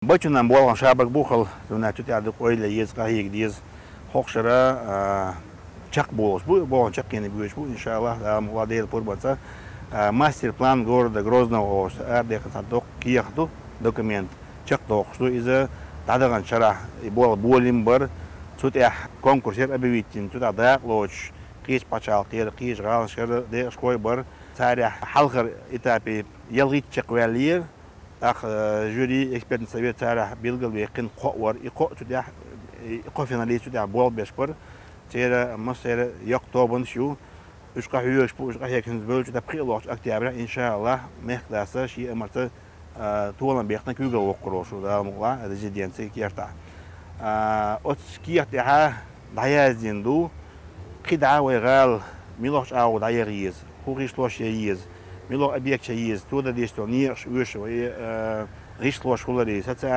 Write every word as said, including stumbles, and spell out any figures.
Бачунан болгӀан шабаг бу хала, зуна цу тӀехь дукха ойла еза, къахьега деза. ХӀокху шара, а, чекхболуш бу, бохьан чекхъениг вуьйш бу, иншаллах, Дала мукъ лахь, Делан пурбанца. А, мастер-план города Грозного олуш, арадаьккхина цхьа доккха кехат ду, документ, чекхдоккхуш ду иза, дӀадаханчу шарахь и болх болийна бара. Цу тӀехь конкурс яра объявить йина, цу тӀехь дакъа лоцуш, кхечу пачхьалкхера, кхечу гӀаланашкара декъашхой бара. Царехь хьалхара этапе ялхитта чекхваьллера. ТӀаккха, э, жюри, экспертный совет царахь билгалваьккхина кхоъ вара. И кхоъ цу тӀехь, и кхо финалист цу тӀехь болх беш бара. Церан массеран йоккха тобанаш ю. Уьш къахьоьгуш бу, уьш къахьегна хӀинца бевлча, тӀаккха пхиъ лохучу октября, иншаллах, мехкдаса шен амарца, а, толам бехна куьйгалла воккхур волуш ву, Дала мукъ лахь, резиденци кертахь. А, оцу кехат тӀехь дӀаяздина ду, кхидӀа вай гӀала муьлхачу агӀор дӀаяха еза, хӀун гӀишлош ян еза, муьлха объекташ ян еза, тодан деш долу некъаш оьшу вай, а, гӀишлош хиларе, социальный